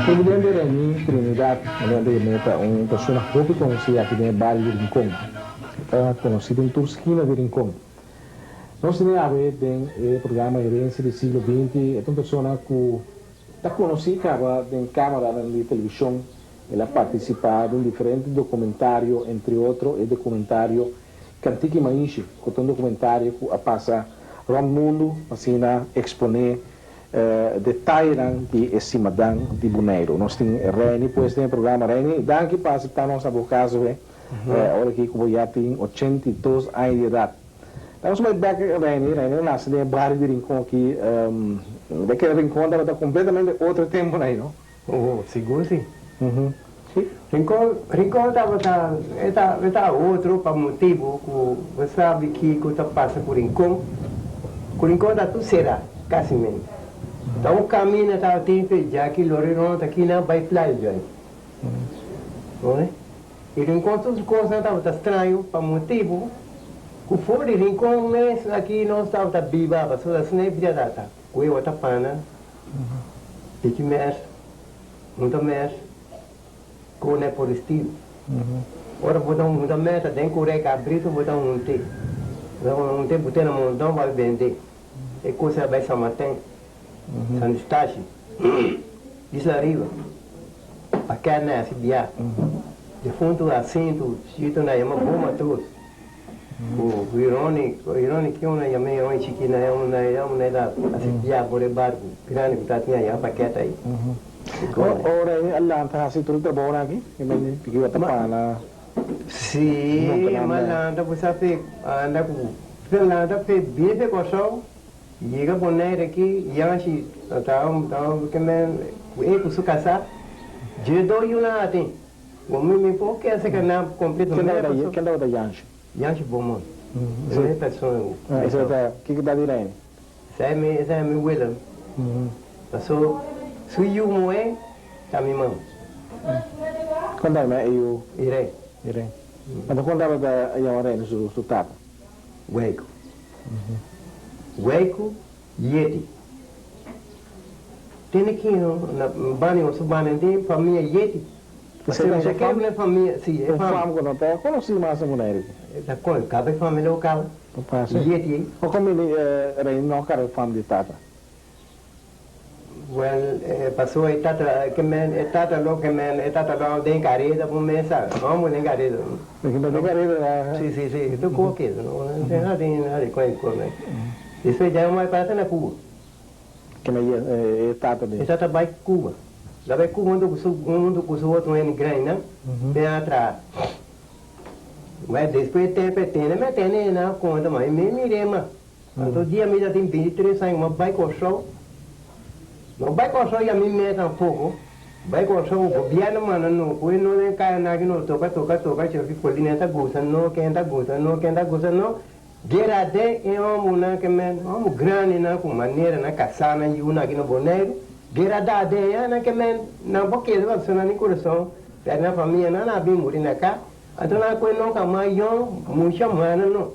Presidente Remy Trinidad Melende Yemé ta un persona hopi konosí aki den e bario di Rincon. E ta konosí den tur skina di Rincon. Nos tene awe den e programa Herencia di Siglo Binti. E ta un persona ku ta konosí kaba den kameranan di televishon. El a partisipá den diferente dokumentario, entre otro e dokumentario Kantiki Maishi, ku ta un dokumentario ku a pasa rònt mundu pa asina eksponé detayenan di e simadan di Boneiru. Nos tin Reni pues den e programa. Reni, danki pa aseptá nos na bo kas awe, ora aki ku bo ya tin 82 aña di edat. Nos bai bek Reni. Reni a nase den e bario di Rincon aki. Den keda Rincon tabata kompletamente otro tempunan ei, no? Oh, sigur si. Si. Rincon, Rincon tabata, e ta, e ta otro pa motibu ku bo sabi kiko ta pasa ku Rincon. Ku Rincon ta tur será, kasimente. Ta un kaminda tabatin fe djaki lori rond aki nan bai Playa Joy. Oe. I Rincon tur su kosnan tabata straño pa motibu ku for di Rincon mes aki nos tabata biba pasobra asina e bida ta. Ku e wata pana. Piki mes, hunta mes, kone por estil. Ora bo ta hunta mes ta den kure kabritu bo ta hunt'é. Bo ta hunt'é bot'é na monton pa bend'é. E kos a bai San Martin, San Eustacio, Isla Riba, pa kèr nan hasi bia. Defuntu Jacinto, chito nan yama Bo Matros. Ku Ironi, Ironi ki una yama Ironi chiki na ya una ya una ta hasi bia por e barku grandi ku ta tin aya pakèt ai. Ora e a lanta hasi tur e trabounan aki, e men piki wata pana. Si, m'a lanta ku sa fe anda ku fe lanta fe bin fe Kòrsou yega Bonaire aki Yanshi ta ta ke men ku e ku su kasá dje dos yuna atin. Bo mi mi por kese ka nan completo Ken tabata ken tabata Yanshi? Yanshi Beaumont. E mi persona ku. Esei ta kiko ta di Reni? Esei mi esei mi wela. Paso su yu muhé ta mi mama. Kon ta e yu? Irene. Irene. Anto kon tabata yama Reni su su tata? Weiko. Weiko Yeti. Tene kino na bani oso bani den famia Yeti. Esei ta un fam? E famia, si, e Un fam ku no ta konosí mas na Boneiru. Ta kon, kaba e famia lo kaba. Yeti ei. O kon bini Rei no kaba e fam di tata? Well, paso e tata ke men, e tata lo ke men, e tata lo den kareda ku mesa, homo den kareda. Den kareda na. Si, si, si, tur koki, no tin nada di kon kon. Despues dja mai pasa na Cuba. Kende e e tata di? E tata bai Cuba. La bai Cuba hunto ku su hunto ku su otro hende grandinan den a traha. Wèl despues e tempu e tene mi a tene e nan konta ma mi mir'é mas. Anto dia mi ta tin 23 aña mi a bai Kòrsou. No bai Kòrsou ya mi mes tampoko. Bai Kòrsou gobièrnu manda no ku e no den kaya nan aki no toka toka toka chofi polina ta gusta no ken ta gusta no ken ta gusta no. Gera den e hombernan ke men homber grandinan ku manera nan kasá nan yunan aki na Boneiru, gera da den ya nan ke men nan por keda pasobra nan di kurason pèrdè nan famia nan a bin muri na ka, anto nan a kohe no ka mas yòn mucha mana no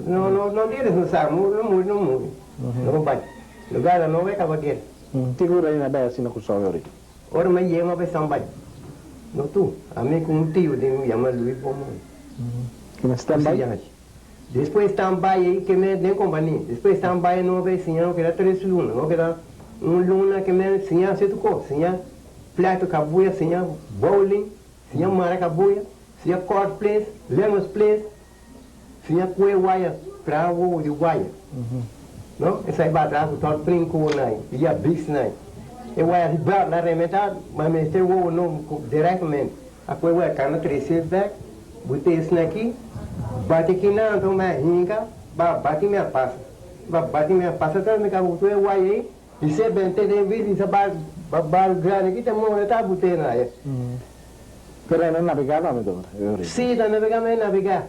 no no no tin responsabel no muri no muri no bai lugar nan no bai kaba gera. Kiko Reina bai hasi na Kòrsou ahorita? Ora mi a yega mi a bai Sambay no tu ami ku un tio di mi yama Luis Beaumont. Kina stand-by? Despues stand-by ei ke men den kompania. Despues stand-by no bay siña no keda tres luna, no keda un luna ke men siña hasi tur kos, siña plèktu kabuya, siña bowling, siña mara kabuya, siña court place, lemons place, siña kue waya, traha wowo di waya. No, esei ba traha ku tòr prinko nai, ya bis nai. E waya si brap na rementa, ma mester wowo no direktamente. A kue waya kana trese bek. Bu ta esna aki, bati ki nan anto mi a hinka, ba bati mi a pasa. Ba bati mi a pasa tras mi kaba ku tur e waya ei, i se bente den vis i sa ba ba grandi ki ta move ta bute na aya. Pero e no nabegá tambe dor e ori. Si, ta nabegá ma e nabegá.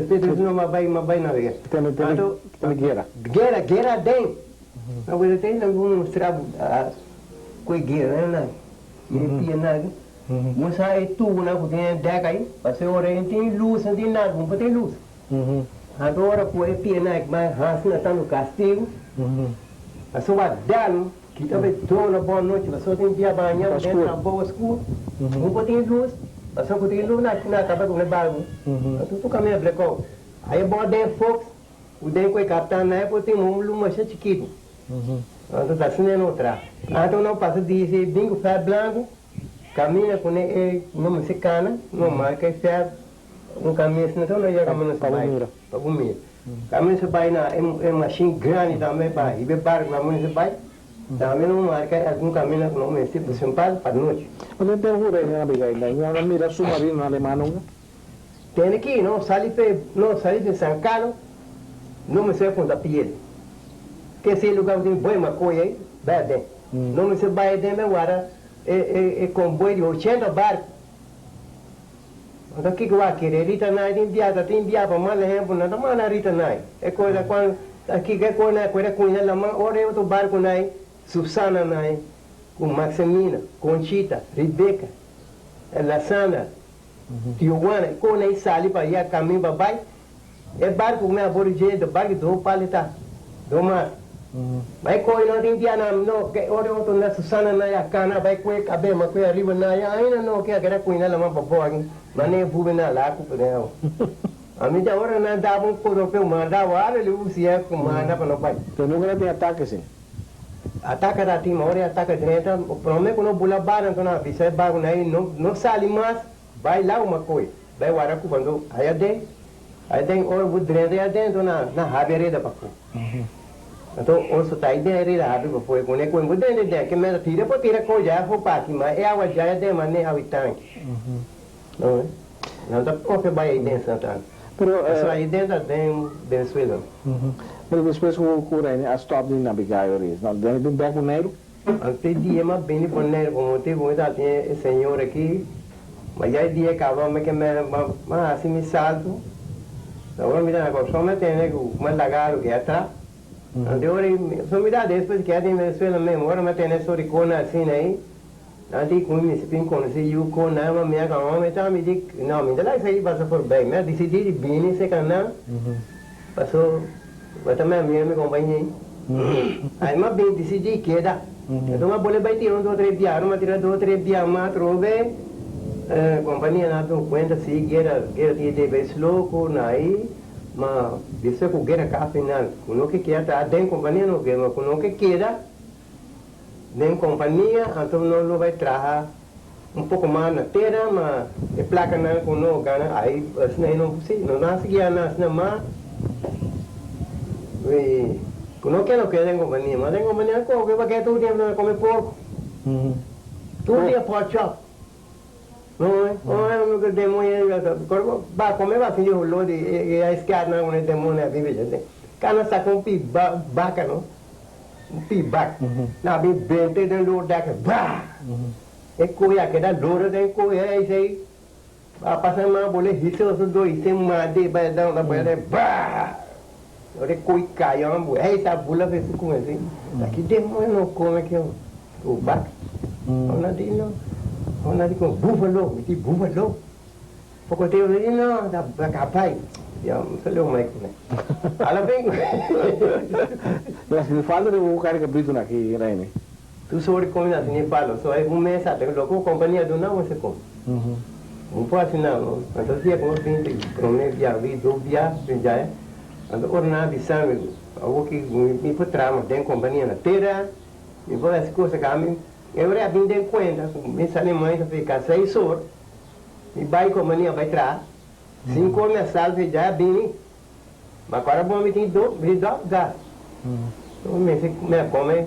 Despues no ma bai ma bai nabegá. Tene tene tene gera. Gera, gera den. Ma bo ta tene nan bo mustra bo ku e gera nan. I e pia nan. Bo sa e tubunan ku tin e dèk ei, pasobra ora e tin lus, no tin nada, bo no por tin lus. Anto ora ku e piena ek bai hasi na tantu kastigu, pasobra dal kita bai dona bon nochi, pasobra tin dia baña bo den trabou skur, no por tin lus, pasobra ku tin lus na na kaba ku e barku, anto tur kaminda blackout. Ai bo den fox ku den ku e kaptan na e por tin un lus masha chikitu. Anto ta asina no tra. Anto no pasa di bin ku fèr blanku, kaminda ku ne e no mester kana, no marka e fèr. Un kaminda asina no yega kaminda su bai pa bo mira. Kaminda su bai na e mashin grandi tambe pa hiba e barku kaminda su bai tambe no marka algun kaminda ku no mester principal pa nochi. Ma den tempu ku Reina nabega ainda mi a mira submarinonan aleman nunka. Tene ki no sali fe no sali fe San Carlos no mester punta piel ke si e lugar ku tin buen makoy ei bai aden no mester bai aden bai wara e konvoy di ochenta barku. Anto kiko a kere Rita Nai tin bia ta tin bia pa mal ehempel nan ta manda Rita Nai e koe ta ta kiko e koe nai koe ta kuina laman ora e otro barco nai Susana nai ku Maximina Conchita Rebecca Lasandra Tiowana e koe nai sali pa ya kamin pa bai E barku ku mi a bori dje ta barku do pali ta do mas. Ma e koe no tin dia na no ke ora otro na Susana na ya kana bai kue kabe ma kue ariba na ya aina no ke a keda kuina laman pa bo aki ma ne bube na laku pa den awa. Ami ta ora nan daba un koropeo manda wara li usia ku manda pa no bai. Pero nunka nan tin atake si. Ataka ta tin ma ora e ataka drenta prome ku no bula bar anto nan avisa e barku nan ei no no sali mas bai lagu ma koe bai wara ku anto aya den Ai den ora bo drenta ei adentro na na habi a reda pafó. Anto ora so ta ai den a reda habi pafó e pone koe bo drenta ei den ke mester tira por tira koe djai afó paki ma e awa djai aden ma ne awa tanki. No eh. Nan ta kohe bai ei den Santa Ana. Pero Pasobra ai den ta den Venezuela. Pero despues ku ku Reini a stop di nabegá e oris nan den bin bek Boneiru? Anto e dia m'a bini Boneiru pa motibu mi ta tin e señor aki. Ma ya e dia kaba mi ke me m'a hasi mi salto. Awor mi ta na Kòrsou mi a tende ku mi a laga loke atras. Anto ora so mi ta despues keda den Venezuela mesmo ora mi a tende sori kona asina ei. Nan di ku mi mester bin konosé yu kon nan ma mi a kaba mi ta mi di no mi ta laga esaki pasa forbei. Mi a disidí di bini serka nan paso bo ta mi amiga mi kompañé. Ai mi a bin disidí keda. Enton mi a bole bai tira un dos tres bia, ora mi a tira dos tres bia mas atrobe kompania nan a dun kuenta si guera guera tin debe es loko na ai ma bisa ku guera ka final ku no ke keda traha den kompania no ke ma ku no ke keda. Den kompania anto no lo bai traha un poko mas na tera ma e plakanan ku no gana ai asina ei no si no nan sigui gana asina mas i ku no ke no keda den kompania ma den kompania a koke paske tur dia nan a kome porko tur dia pork chop no no demoño ba kome ba sinti holó di e ice cat nan ku e demoño a bibi kana saka un pi baka no. Un pibak na bin bente den lor dek baa! E koe a keda lora den koe esei a pasa man bole hise oso do hise mande bai dan na bai den baa! Ora e koe kai an bo ei sa bula fe su kume si ta ki demoño no kome ki o bak ona di no ona di kon bufalo mi di bufalo. Poko tempu mi di no, ta kabai. Ya, mi sa leu mai kuné. Ala bin. Las mi falta di un kari kabritu na ki Remy. Tu sori komi na tene palo, so algun mes a loke un kompania duna bo se komi. Bo por hasi nan no. Anto dia ku mi bin di prome bia bi do bia bin djaya, anto ora nan a bisa mi awor ki mi por traha mas den kompania na tera, mi por hasi kosa ka mi, e ora a bin den kuenta ku mi sali mai ta fika seis or. Mi bai kompania bai traha, sin kome a salve dja a bini, ma kora bon mi tin do, mi tin dòp gas. So mi mester mi a kome,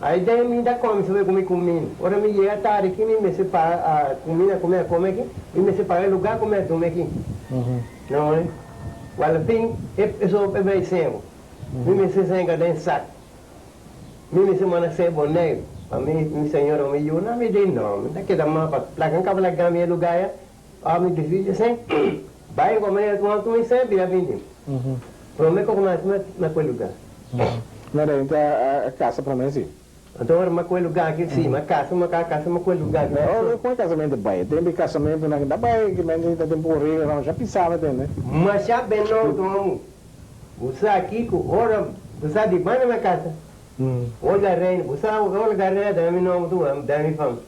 ai den mi ta kome sobe ku mi kuminda. Ora mi yega tardi aki mi mester paga a kuminda ku mi a kome aki, mi mester paga e lugar ku mi a dumi aki. No eh. Wal fin e sope e bai sebo, mi mester senka den sak. Mi mester manda sey Boneiru pa mi mi señora o mi yu nan mi di no mi ta keda mas pa placa n kaba laga mi e lugar ya ora mi difícil sey bai en compañía tuma tuma sey bira bindi prome koko mas na ku e lugar. No Renta a casa prome si. Anto ora m'a koe lugá aki, sí, m'a kasa, m'a ka kasa, m'a koe lugá aki. Ora ku e kasamentu bai, tempu e kasamentunan ta bai, ki men ta tempu horrible, no, masha pisá, mi tende. Masha benor domu. Bo sa kiko ora bo sa di banda m'a kasa? Olga Reina, bo sa Olga Reina ta mi nomber tur, ta mi fam.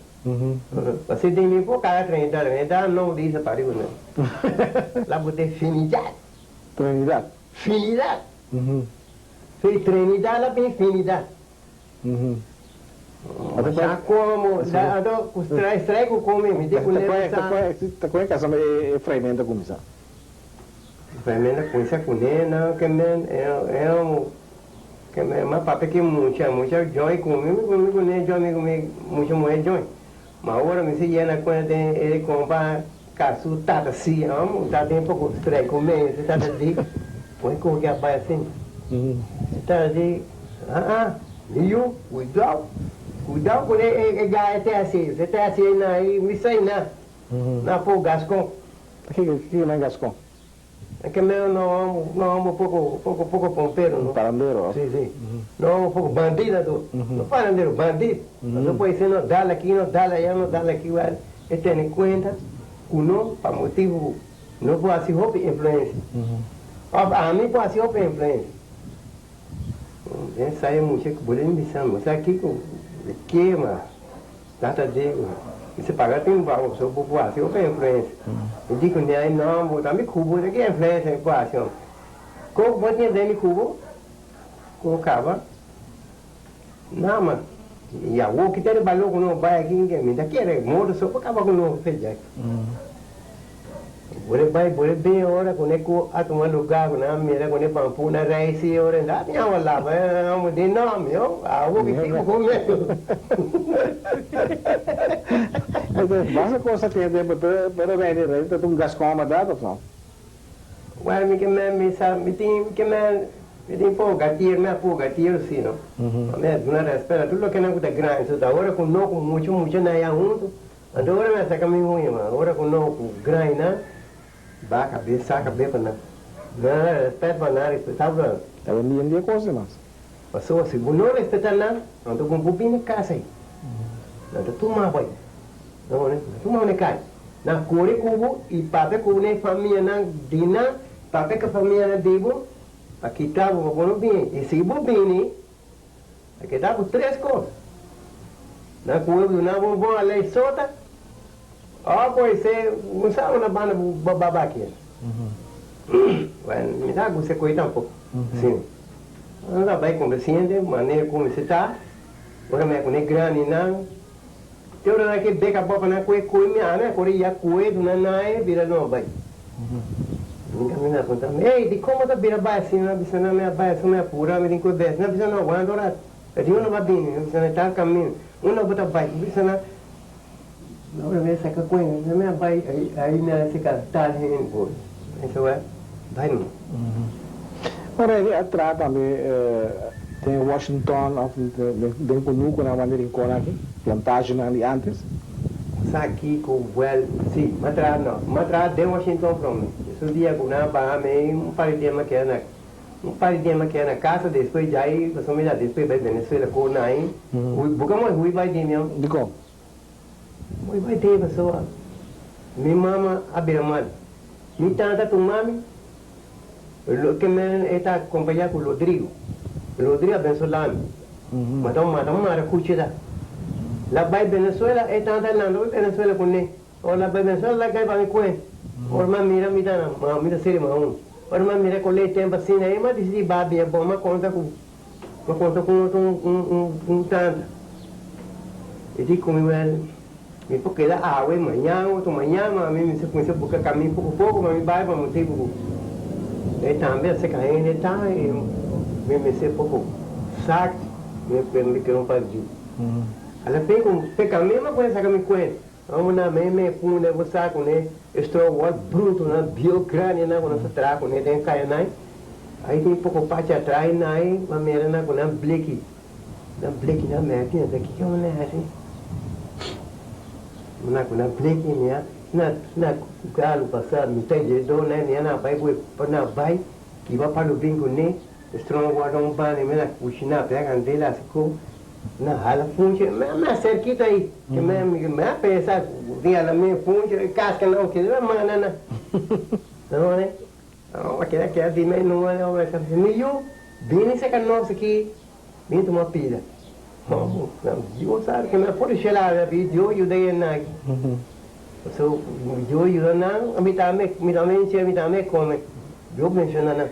Pasobra den mi por kara Trinidad, Trinidad nomber di Isla pariba nan. La bo te Finidad. Trinidad. Finidad. Sí, Trinidad la bin Finidad. Masha como, anto cu strai cu come, mi tin cu ne sa. Ta cu e casa e freimento a cuminsa? Freimento a cuminsa cu ne nan ke men e homo ke men ma papia ki mucha, mucha join cu mi, mi cu ne join, mi cu mi mucha muhe join. Ma ora mi si yena cuenta den e compa casu tata si, homo ta den poco strai cu me, si tata di, pon e coge a bay asin. E tata di, ah ah, mi yu, cuidao, cuidao cu e gaya te haci, si te haci na mi sai na, na po Gascon. Kiko, kiko nan Gascon? E ke meo no amo, no amo poko, poko, poko pompero, no. Parandero. Si, si. No amo poko bandido anto. No parandero, bandido. Pasobra por esei no dal aki, no dal aya, no dal aki, wèl, e tene kuenta ku no pa motibu ku no por hasi hopi influensia. Òf ami por hasi hopi influensia. Den sa e mucha ku bo den bisa mi, bo sa kiko e kema. Tata Diego, Mi se paga tin bao so bo por haci hopi influencia. Mi di cu ne no, bo ta mi cubo ta ki influencia mi por haci hombre. Con bo tin den mi cubo? Cu caba? Na ma y awo ki ta riba loco no bay aki mi ta kere modo so pa caba cu no fecha. Bo de bai, bo de bin ora ku ne ku a tuma lugá ku nan a mira ku ne bampu na rei si ora nan a ñama laba e amo di no mio awo ki tipo ku me. Basta kos a tin tempu pero rei rei ta un gaskon bèrdat òf no? Wèl mi ke men mi sa mi tin mi ke men mi tin poko gatier mi a poko gatier si no mi a duna rèspèt a tur loke nan ku ta grandi so ta ora ku no ku mucha mucha nan ya huntu. Anto ora mi a saca mi huña, ma ora cu no cu grainan, baca be, saca be pa nan. Nan a respet pa nan, respeta pa nan. Ta ben bien di e cos demas. Pasobra si bo no respeta nan, anto bo bini casa ei. Nan ta tuma bo ei. Nan ta tuma bo na e cai. Nan core cu bo y papia cu bo na e famianan di nan, papia cu e famianan di bo, pa kita bo pa bo no bini. Y si bo bini, A keda ku tres kos. Nan ku web duna bo bon a lei sota, òf por esei bo sa una banda bo baba aki. Bueno, mi ta gusta e koe tampoko. Si. Nan ta bai konversiente, manera ku mester ta, ora mi a kuné grandinan, te ora nan ke bek a bopa nan koe koe mi ami a kore ya koe duna nan e bira no bai. Mi kaminda a puntra mi, Ey, dikon bo ta bira bai asina? Mi a bisa nan, Mi a bai asina, mi a pura, mi tin ku e bes. Mi a bisa nan, Wanta un ratu. E di, Unda bo a bini? Mi a bisa nan, E tal kaminda. Unda bo ta bai? Mi a bisa nan, Ora mi a saka kuenta, mi bisa, Mi a bai ai mi a seka tal hende. Bo pensa wèl, bai numa. Ora e a traha tambe den Washington òf den kunukunan banda di Rincon aki, plantasjenan di ántes. Sa kiko? Wèl, sí, m'a traha, no, m'a traha den Washington promé. Esun dia ku nan a baha mi, un par di dia m'a keda na, un par di dia m'a keda na kasa, despues djai, pasobra mi ta despues bai Venezuela ku nan, hui, buka mooi hui bai di mi. Dikon? Mooi bai di pasobra mi mama a bira mal. Mi tata tuma mi, loke men e ta kompañá ku Lodrigo. Lodrigo a venezolano. Ma ta un mata un maracuchi ta. La bai Venezuela, e tata lanta bai Venezuela ku ne. Ora la bai Venezuela la kai pa mi kuen. Ora mi a mira mi ta na ma mi ta seri ma un. Ora mi a mira ku lei tempu asina e mi a disidí babia bon mi a konta ku mi a konta ku un otro un un un tanta. E di ku mi wèl. Mi por keda awe, mañan, otro mañan, ma ami mester cuminsa busca camin poco poco pa mi bay pa motibu cu e tambe a seca hende ta y mi mester poco sac mi mi kere un par di yu. A la fin cu pe camin mi a cuminsa saca mi cuenta, amo na me me punda bo sa cu ne straw wall bruto nan bieu grandi nan cu nan sa traha cu ne den caya nan, ay tin poco pachi atras nan ma mira nan cu nan bleki. Nan bleki na merki na ta kiko nan hasi? Nan ku nan bleki nia na na galu pasa mitad dje do na nia na bai bue pa na bai kiba palu bin ku ne strong warda un banda mi na kushina pega kandela hasi ko. Na hala funchi, mas serkita ei, ke mi a pensa ku tin hala mi funchi, e kaska nan ke mi a manda nan. No ne, a keda keda di mi no ne, mi a bisa mi yu, bini seka nos aki, bini tuma pida. Dios sabi ke mi a por shela, mi a pidi Dios yuda e nan aki. Pasobra Dios yuda nan, mi tambe, mi tambe enchera, mi tambe kome. Dios bendiciona nan.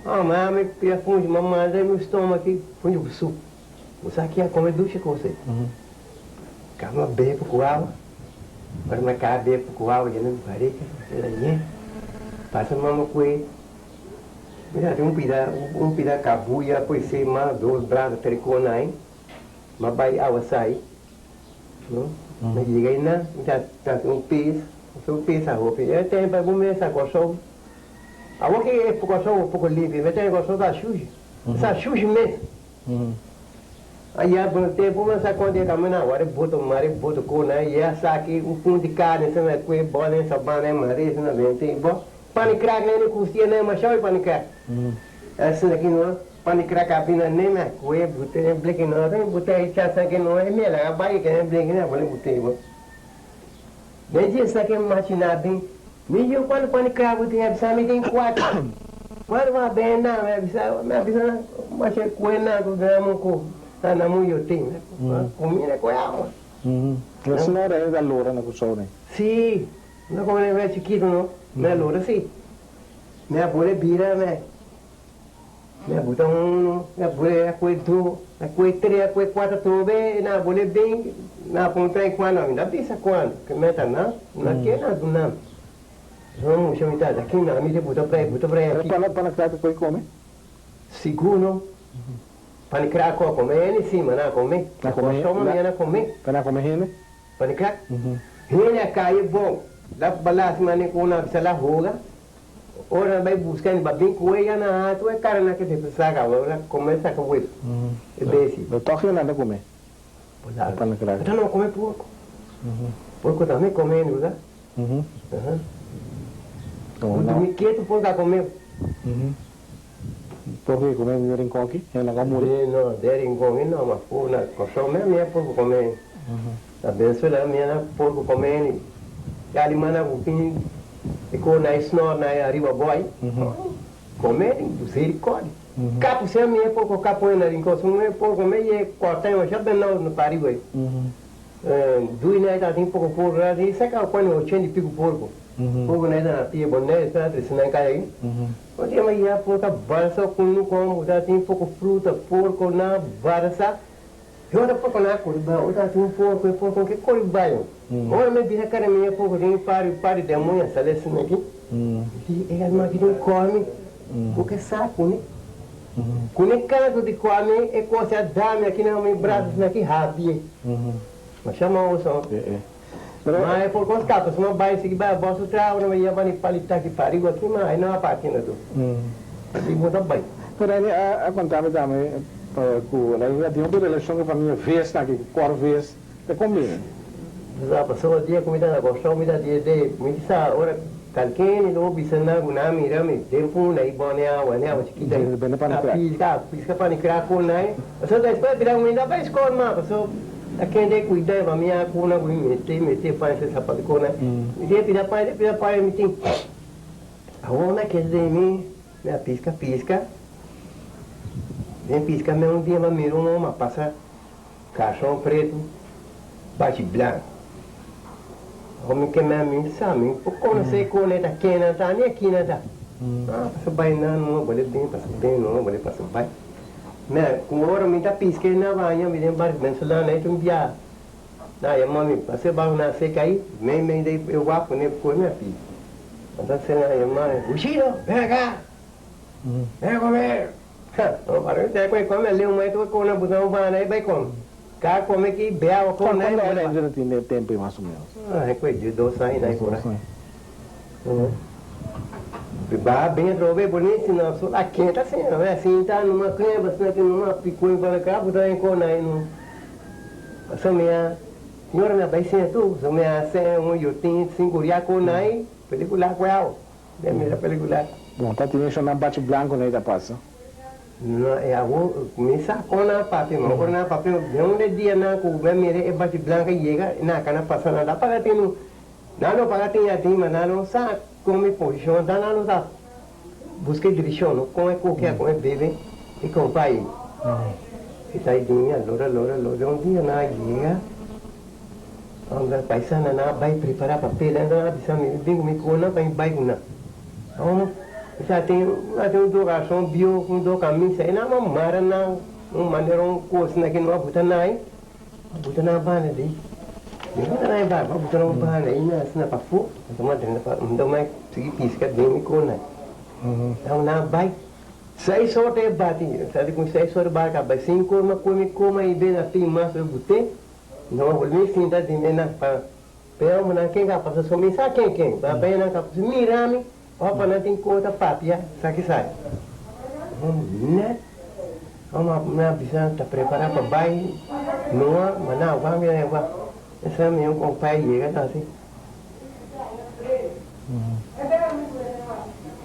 Ah, ma mi pia fungi, ma manda mi stoma aki fungi ku sup. Bo sa ki a kome dushi kos ei. Kaba bebe ku awa, ora mi a kaba bebe ku awa yena mi barika, mi ta yen. Pasa mama ku e, mi ta tin un pida, un pida kabuya ku esei mas dos brasa tres kona ei, mi a bai awa sai, no, mi yega einan, mi ta tin un pes, un pes a hopi, e tempo ei bo mester a Kòrsou. Awor ki e Kòrsou un poko limpi, mi ta e Kòrsou ta shushi. Ta shushi mes. Aya bon tempu mi sa konta e kamina awor e boto mara e boto kona e ya saki un punt di karni asina e kue bo den sabana e mara asina bente bo pani krak nene kustia nene masha e pani krak asina ki no pani krak a bina nene a kue bute e bleki no bute e chasa ki no e mela a bai ke e bleki ne a bole bute bo. Den dje esaki a machina bin. Mi yu cuando pone crabu tin a bisa mi tin cuatro. Cuando bo a bende nan mi a bisa mi a bisa nan masha cue nan cu gramo cu na nan mu yo tin. Comida cu awa. Pero asina ora hende ta lora na Curaçao ne? Si, no como mi era chikito no, mi a lora si. Mi a bole bira mi. Mi a buta unu, mi a bole a kue du, a kue tre, a kue kuater atrobe, na bole bin, na puntra e kuantu, mi ta bisa kuantu, ke meta nan, na ke nan duna mi. Pasobra musha mi ta aki na mi ta buta prei, buta prei aki. Pero pana krak a kue kome? Sigur no. Pana krak a kome hende si, ma nan a kome. Na kome hende? Kòrsou mi a na kome. Pero nan a kome hende? Pana krak? Hende a kai e bon, la balas mane ku nan a bisa la hoga. Ora nan bai buska e ba bin ku e ya na hatu e kara nan ke se saka awor nan kome saka wesu e besi. Pero tòg ya nan ta kome e pan krak. Ata nan kome porko. Porko tambe kome hende bo sa. Bo dumi ketu porko a kome. Porko ke kome den Rincon aki? Hende nan ka muri? No, den Rincon no, ma por na Kòrsou mes mi a porko kome. Na Venezuela mi a porko kome hende. E alimannan ku tin E ko na e snor na e ariba boy come misericordia. Kapu si ami e porco kapu e na rincon si un e porco me ye corta e masha ben na pa ariba e. Dui na e ta tin poco porco na tin seka cuando ochenta y pico porco. Porco na e ta na pia bonaire esnan trece nan caya ahi. Un dia mi ya porco a barsa cu nu como ta tin poco fruta porco na barsa. E ora porco na kore bai, ora tin un porco, e porco no ke kore bai. Ora mi bira kara mi e porco tin un par, un par di demoño a sali asina aki. Mi di, e alma aki tin kome, bo ke sa kune. Kune kantu di kome, e kos a da mi aki na mi brasa asina aki, habie. Ma shama oso. Ma e porco a skapa, suma bai sigui bai abou su tra, ora mi yama di palita aki pariba aki, ma e no a parti na do. Así bo ta bai. Pero Reni a conta mi tambe cu Reni a tin hopi relacion cu e famia Vest aki, cu Cor Vest, ta combini? Bo sa, pasobra dia cu mi ta na Corsou mi ta di de, mi di sa ora calken lo bisa nan cu nan mira mi den punda y bone awa, ne awa chikita y Bende pan a crack. pisca, pisca pan y crack cu nan. Pasobra despues bira cu mi ta bay scol mas, pasobra ta kende cuida e famia cu nan cu mi mete, mete pan esei sapato cu nan. Mi di e pida pan, e pida pan mi tin. Awor mi a keda den mi, mi a pisca pisca, den pisca mi un dia mi a mira un home a pasa carson pretu bachi blanco. Awor mi ke mi mi sa mi por conoce con e ta ken nan ta ni a kin nan ta. Ah pasa bay nan no bole bin pasa bin no bole pasa bay. Mi a cu ora mi ta pisca e na baña mi den barco venezolano e ta un bia na yama mi pasa bajo na seca ahi mei mei de e wak pone cu mi a pidi. Entonces na yama mi, Luchito, ven acá, ven a comer. No, para mi te come come leu mai tu kona buta un bana e bai come. Ka come ki bea o kona e Cuando era ta tin e tempo ei mas o menos? Ah, e kue 12 aña na por ahí. Ba ben atrobe buenísimo, so la kenta asina, no sinta numa keba asina ki numa pico e para cá buta em kona aí no. Paso mi a Señora mi a bai siña tur, so mi a hace un yotin sin curia cu nai pelicula cu awo, mi a mira pelicula. Bon, ta tin e shonnan bachi blanco nei ta pasa. No, e awor mi sa kon nan a papia, ma ora nan a papia, den un de dianan ku mi a mira e bachi blanka yega, nan a kana pasa, nan ta paga tinu, nan no paga tin atin, ma nan no sa kon mi posishon ta, nan no sa buska e direkshon, no, kon e koke, kon e bebe i kon pa i. I ta i a lora, lora, lora, den un dia nan a yega, unda paisana nan a bai prepara papel, nan a bisa mi, mi bin ku mi kona pa mi bai ku nan. Awor, mi sa tin, mi tin un do karson bieu ku un do kamisa, e nan a mara nan un manera un kos na ki no a buta nan ei, a buta nan banda di, mi buta nan ei banda, a buta nan un banda ei nan asina pafó, anto mi a drenta pa, mi ta mai sigui piska den mi kona. Nan nan a bai, seis ora e bati, mi sa di ku seis ora e bati a bai, sinku ora mi a kue mi koma i bira tin mas mi but'é, mi a bolbe sinta den e nan pa. Pero nan ken ka pasa so mi sa ken ken, ma bay nan ka pasa mira mi of pa nan tin ko ta papia sa ki sai. Net amo mi a bisa ta prepara pa bay noa ma nan a wak mi nan a wak esa mi un compay yega ta asi.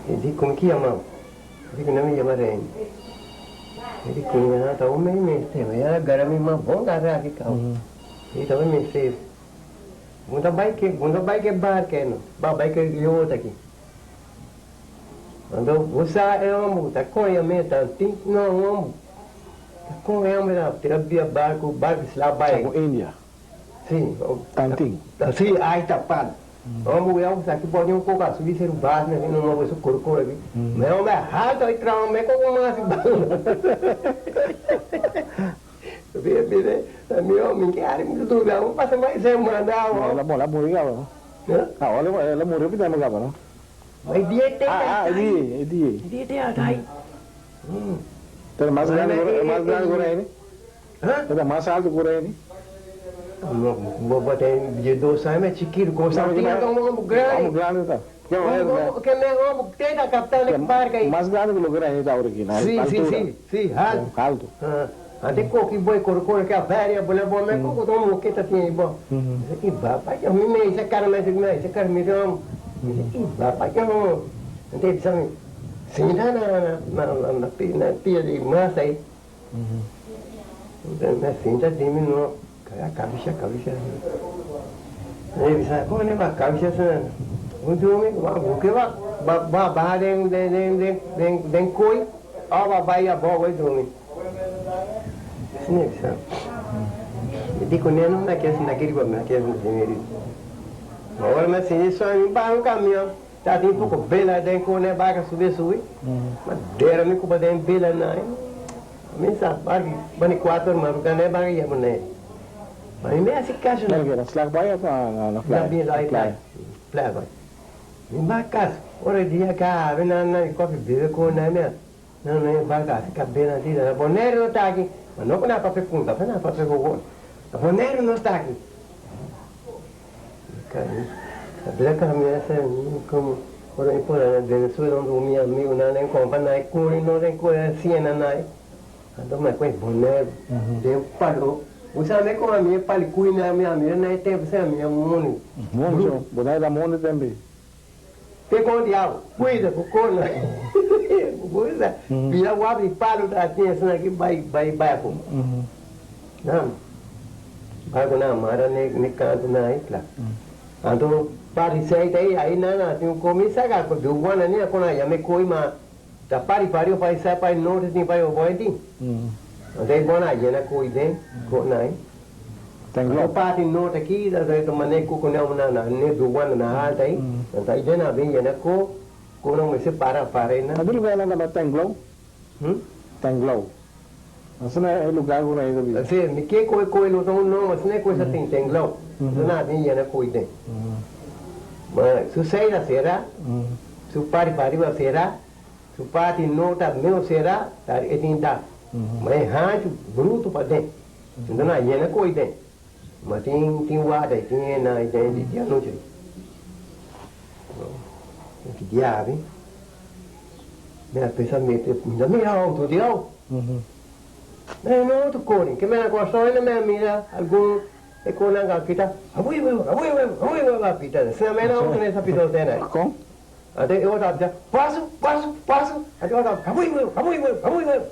E di como ki yama bo? E di ku nan mi yama Remy. E di ku mi ta un mester ma ya gara mi man bon gara aki kaba. E ta un mester. Bo ta bai ke, bo no bai ke bar ke no, ba bai ke yot aki. Anto bo sa e homber ku ta koña mes ta tin no un homber ta koña e homber ta tira bia barku, barku sla bai. Sa ku India. Si. Tantin. Si, ai ta pan. Homber ku ya usa aki bo tin un koko a subi seru bas na no no su kor kor aki. Ma e homber a halto ai traha un meko ku mas banda. Mi ke hari mi duda, mi pasa mai semana awo. El a muri caba no? El a muri hopi tempo caba no? Ma e dia te Ah, e dia, e dia. E dia te atay. Pero mas grandi, mas grandi ku Reni? E ta mas alto ku Reni? No, bo tin 12 aña, mi chikitu, ku sa tin un homber grandi. Homber grandi ta. Ke men homber te ta kaptan e barka ei. Mas grandi ku loke Reni ta awor aki, na altura. Si, si, si, si, alto. Alto. Ante koki bo e kore kore ke a bèria bo le bo me koko ta un moketa tin ei bo. Mi sa i bapa yo mi me isa kara me mi isa kara mi rom. Mi sa i bapa yo. Ante e bisa mi sinta na na na na na pia di masa ei. Mi a sinta di mi no a kabisha kabisha. Ante e bisa kon e ba kabisha asina. Bo dumi bo ke ba ba baha den den den den den koi o ba bai abou bo dumi. Asina e bisa. Mi di ku neno mi a kere sinta aki riba mi a kere sinta den riba. Ma ora mi a sinti suaño mi baha un kamion ta tin poko bela den ku ne baka subi subi. Ma dera mi kuba den bela nan ei. Mi sa baki bani kuater maruga ne baka yama ne. Ma mi me hasi kaso na. Na slag bai of na playa? Na playa. Playa bai. Mi bai kas ora dia ka abi nan nan kofi bebe ku nan mi a. No, no e barca haci cabena di na Boneiru no ta aki. Ma no cu nan papia punta, pa nan papia gogol. Na Boneiru no ta aki. A bira cambia esa como ora mi pone na Venezuela unda mi amigo nan den compa nan e curi no den curi a siena nan. Anto mi a coge Boneiru den palo. Bo sa mi como ami e pali cui nan mi a mira nan e tempo sa mi a moni. Moni so, Boneiru ta moni tempo. Te con diablo, cuida cu corna. Bo sa, pida wap di palo ta tin esnan aki bai bai bai afo. Nan, bai cu nan mara ne ne canto nan ai cla. Anto parti sei ta ei, ai nan a tin un mi saca cu du guana ni a con a yama e coi ma ta pari pari of ai sa pai norte tin pai oboe tin. Anto ei guana a yena coi den con nan ai. Tengo. Anto parti norte aki ta ta mane ku ku nan na na ne duana na halta ei. Anto ai den a bin yena ko ku nan mester para para ei nan. Na ki lugar nan tabata Tenglo? Hm? Tenglo. Asina e lugar ku nan ta biba. Si, mi ke koe koe no ta un nomber, asina e koe sa tin Tenglo. Anto nan a bin yena koe den. Ma su seida sera, su parti pariba sera, su parti norte meo sera, ta e tin dak. Ma e hanchu brutu paden. Enton a yena koe den. Ma tin tin wada i tin hena i den di anochi. Ki diabi. Mi a pensa mete, mi ta mira auto di au. Me no auto kore, ke me na kòrsou hende me a mira algun e konan ka pita, abuibuibu, abuibuibu, abuibuibu a pita. Asina me na auto na esa pita otena. Kon? Anto e otro a bisa, Paso, paso, paso. Anto e otro a bisa, Habui huevo, habui huevo, habui huevo.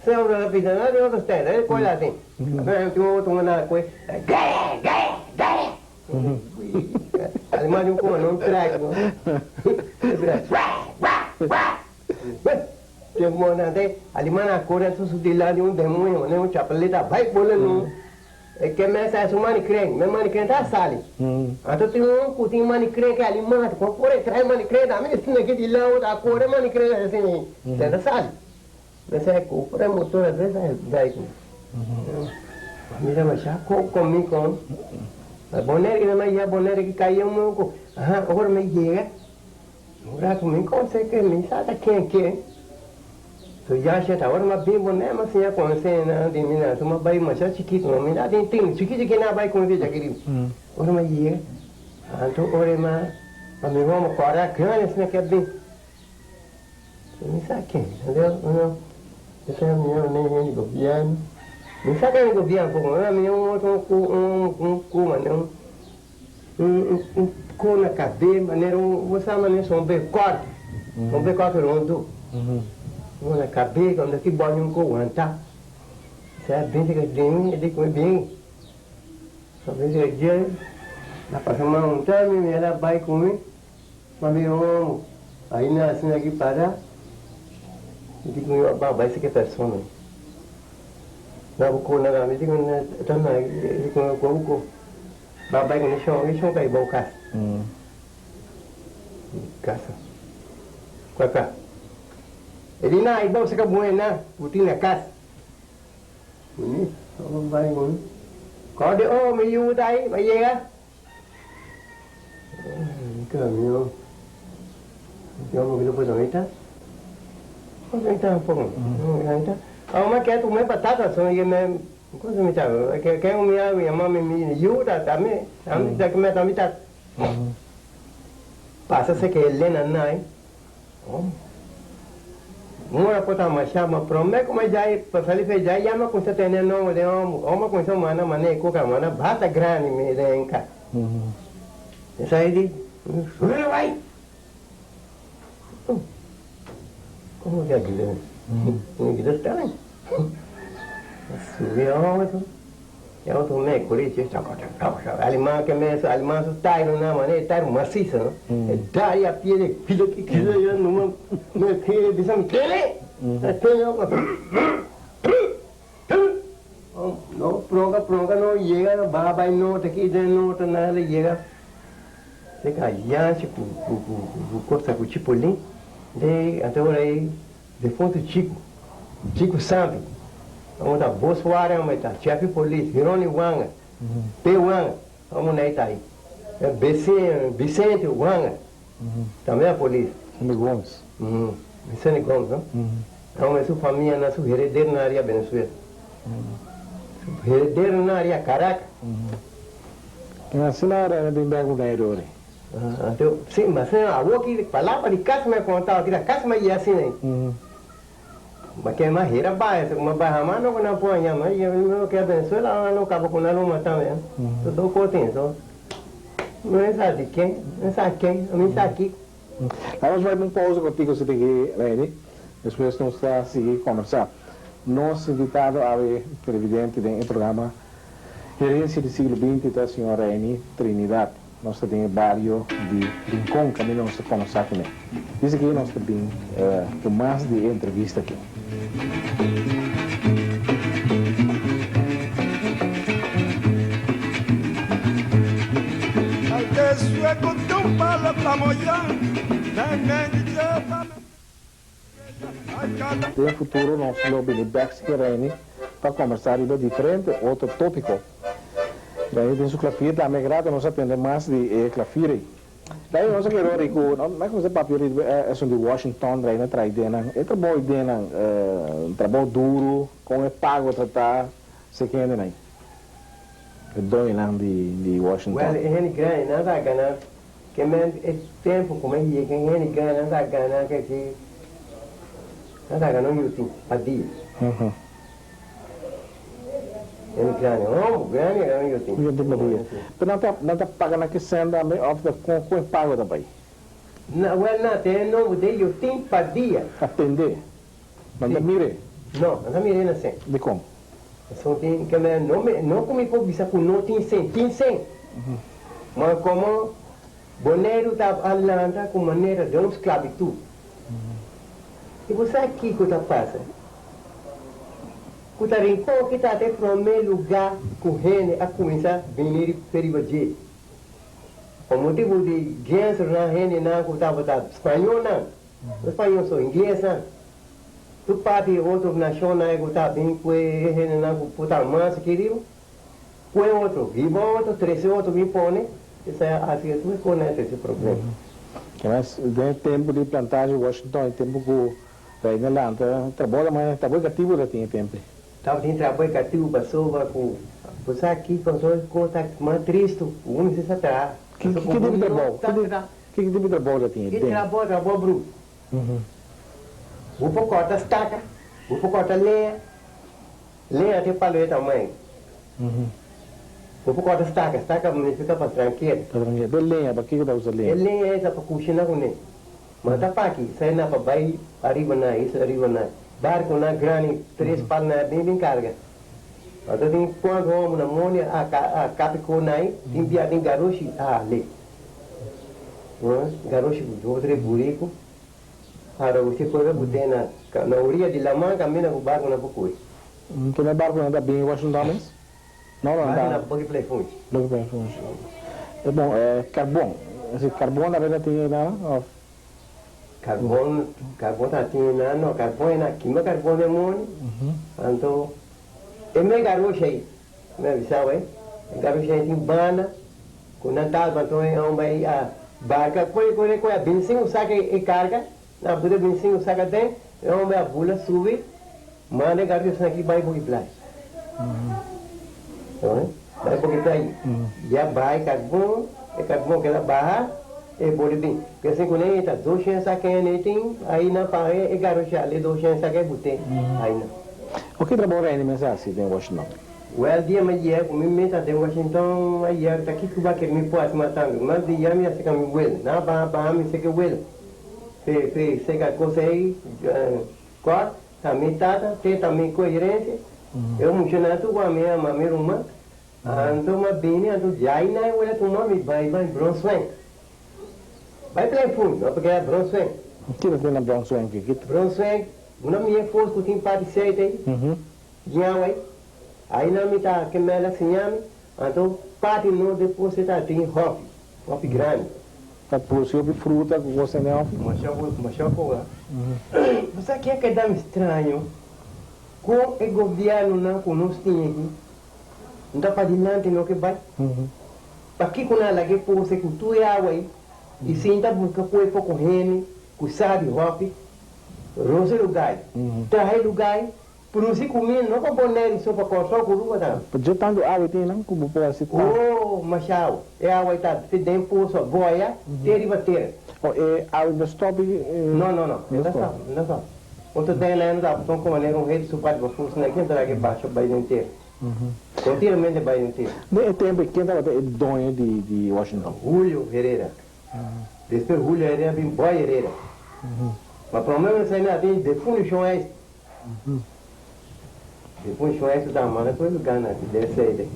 Asina otro ta bisa, nan tin otro stijl, e koe asin. Apenas tin otro un nan a koe, Gaya, gaya, gaya. Ademas di un koma no trek no. E bira, Wah, wah, wah. Tempu mo nan te aliman a kore su su dilanti un demoño manera un chapaleta bai bola no. E ke mesa e su mani kren, me mani kren ta sali. Anto tin un ku tin mani kren ke aliman ta kon kore trae mani kren ta mi esina ke dilanti ta kore mani kren asina ei den ta sali. Mesa e ku pura motor a bes a bai ku. Mira masha ko komi kon. Bonaire ke na ya Bonaire ke kai un moko. Aha ora mi yega. Un ratu mi konse ke mi sa ta ken ken. So ya sheta ora m'a bin bo ne m'a siña konse nan di mi nan. So m'a bai masha chikitu no mi ta tin tin chiki chiki nan a bai konse djaki riba. Ora m'a yega anto ora e m'a pa mi homo kòrda grandi asina ke a bin. So mi sa ken. Anto uno esei a mira un hende di gobièrnu. Mi sa ken di gobièrnu poko mi a mira un otro ku un un ku manera un. Un ko na kabé manera un bo sa manera sombré kòrto, sombré kòrto rondo. Un ko na kabé kòmda ki bòni un ko wanta. Esei a bin seka den mi, e di ku mi bin. A bin seka dje, a pasa mas un tèm mi el a bai ku mi, m'a bira un homo. Aina asina aki para, e di ku mi a bai seka e persona. Na bo ko na mi di ku mi ta na e di ku mi bo ko. Ba bai ku nishon, nishon ka i bou kas. Kasa. Kua ka? E di na i bou saka buena ku tin na kas. Ni, ba bai ku mi. Kò di oh mi yu ta ai, ba yega. Mi kamion. Mi omo ki lo por donita. Donita poko. Donita. Awor mi ke tume batata so mi ke me. Cosa mi ta ke ke mi a yama mi mi yu ta ta mi ta mi ta mi ta mi ta pasa se ke Elena nai oh mora por ta masha ma prome ku mi djai pa sali fe djai ya mi a kuminsa tene nomber den homo homo a kuminsa manda mane ku ka manda basta grandi mi den ka esai di sube bai Como que aquilo? Aquilo está bem. Subi auto, e auto me curiche, alemán que me alemán su tairo na mané, tairo macizo, no? E dari a pie de kilo ki kilo yo no me kere bisa mi tele. Tele no pronca pronca no llega no ba bai norte ki den norte na le llega. Te ka yanshi ku ku ku kosa ku chipolin de anto ora ei defuntu Chiku, Chiku Sampi, amo ta Bos Warren amo ta Chefi Polis, Hironi Wanga, Pe Wanga, amo na ei ta ei. Vicente Wanga, tambe a polis. Vicente Gomes. Vicente Gomes, no? Amo e su famia nan su heredernan aria Venezuela. Su heredernan aria Caracas. En asina Rene bin bek Boneiru ori. Anto, si, ma asina awor ki palabra di kas mi a konta, awor ki ta kas mi a yega asina ei. Ma ke ma hera bai, esa ku ma bai hamas no ku nan por haña, ma yega mi ke a Venezuela awor nan no kaba ku nan lo mata mi. So do kos tin, so no e sa di ken, no e sa ken, ami sa kiko. Laga nos bai pa un pausa kortiko si tin ki Rene, despues nos ta sigui kombersá. Nos invitado awe televidente den e programa Herencia di siglo binti ta señor Reyny Trinidad. Nos ta den e bario di Rincon caminda nos ta combersa cune. Dice ki nos ta bin cu mas di e entrevista aki. Den futuro nos lo bini bek sigue Reyny pa combersa riba diferente otro topico. Reyny tin su klavier tambe grato nos a tende mas di e klavier ey. Reyny nos a kere ora cu no mi a cuminsa papia riba esun di Washington Reyny a trae ideanan e trabou ideanan trabou duro con e pago ta ta seki hendenan ey e doñonan di Washington. Well e hende grandi nan ta gana Ke men e tempu ku mi yega e hende gana nan ta gana ke ki nan ta gana un yutin pa dia. Hende grandi, homber grandi a gana un yutin. Un yutin pa dia. Pero nan ta nan ta paga na ki sèn tambe òf ta kon kon e pago ta bai? Na, wèl na, te e nobo de Jotin Padilla. A tende. Nan ta mir'é. No, nan ta mir'é na sen. Dikon? Pasobra tin ke me no me no ku mi por bisa ku no tin sen, tin sen. Ma komo Boneiru ta a lanta ku manera den un sklabitut. I bo sa kiko ta pasa? Ku ta Rincon ki ta ta e promé lugá ku hende a kuminsá bini riba dje. Pa motibu di gensronan hendenan ku tabata spañolnan, no spañol so, inglesnan, tur parti di otro nashonnan ku ta bin ku e hendenan ku por ta mas aki riba, ku e otro, hiba otro, trese otro bin pone, esei a hasi tur e kosnan a trese problema. Ademas, den e tempu di plantashi Washington, e tempu ku Reina lanta, trabou ta mas, trabou e katibu ta tin e tempu ei. Tabatin trabou e katibu pasobra ku bo sa kiko anto e kos ta mas tristu ku un mester sa traha. Ki Pasobra ki ku tipo bo di no trabou? ta traha. Ki tipo di trabou ta tin E den? trabou, trabou bru. Bo por kòrta staka, bo por kòrta leña, leña ta e palo e tamaño. Bo por kòrta staka, staka nifiká pa tranker. Pa tranker. E leña, pa kiko ta usa leña? E leña esa pa kushina kuné. Ma ta paki sai na pa bai ariba na isla riba na barconan grandi tres pal na bin bin carga. Anto tin cuanto homo na moni a a capi nai tin bia tin garoshi a hale. Garoshi cu dos tres burico a roshi cu e bute na na oria di laman caminda cu barconan por coge. Kende barconan ta bin Washington mes? No, no, Barco na Boki Play Funchi. Boki Play Funchi. E bon, e carbon. Si carbon tambe ta tin einan of? Carbon, carbon ta tin einan no, carbon einan kima carbon den moni. Anto e me garoshi ei, mi a bisa bo ei, e garoshi ei tin banda cu nan talba anto e homber ei a barca coge coge coge a bin sin cu saca e carga, nan a buta bin sin cu saca den, e homber a bula subi. Manda e garoto esaki bai Boki Playa. Bai Boki Playa. Ya bai karbon, e karbon keda baha, e boli bin. P'esei ku nan e ta doshen saka e ne tin, ai nan paga e garoshi ale doshen saka e bute ai nan. Oke trabou Randy mes a hasi den Washington? Well dia mi a yega ku mi meta den Washington a yega ta kiko ba kere mi por hasi mas tantu. Mas di ya mi a seka mi wela. Nan a baha baha mi seka e wela. Fe fe seka kos ei. Kòrt ta mi tata, te ta mi koherensia. E muchanan tur ku ami ama mi ruman. Anto m'a bini, anto djai nan e wela tuma mi bai bai Bronswijk. Bai Pleinfund, no pasobra era Bronswijk. Kiko tin na Bronswijk aki? Bronswijk, una mi e fos ku tin parti seit ei, diawe ei. Ainan mi ta ke mel a siña mi, anto parti no depos e ta tin hòfi, hòfi grandi. Ta produci hopi fruta cu cos den hofi? Masha masha koga. Bo sa ke a keda mi straño? Con e gobiernonan cu nos tin aki no ta padilanti no ke bai? Pakico nan a laga e pose cu tur e awa ei y sinta busca cu e poco hende cu sa di hofi rosa e lugar ei, traha e lugar ei? Produci cuminda no pa Bonaire so, pa Corsou cu Aruba tambe. Pa dje tantu awa tin nan cu bo por haci ta. Oh, masha awa. E awa ei ta te den poso a boya te riba tera. Oh, e awa no stop i. No, no, no. E ta stop, e ta stop. Otro den nan ta son como manera un hete su parti pa fusi na ken ta laga e basha bay den tera. Continuamente bay den tera. Den e tempo ei ken tabata e doño di di Washington? Julio Herrera. Despues Julio Herrera bin Boy Herrera. Ma prome nan sa na tin defunicion ei. Despues shon eso ta manda tur e lugarnan aki den sede.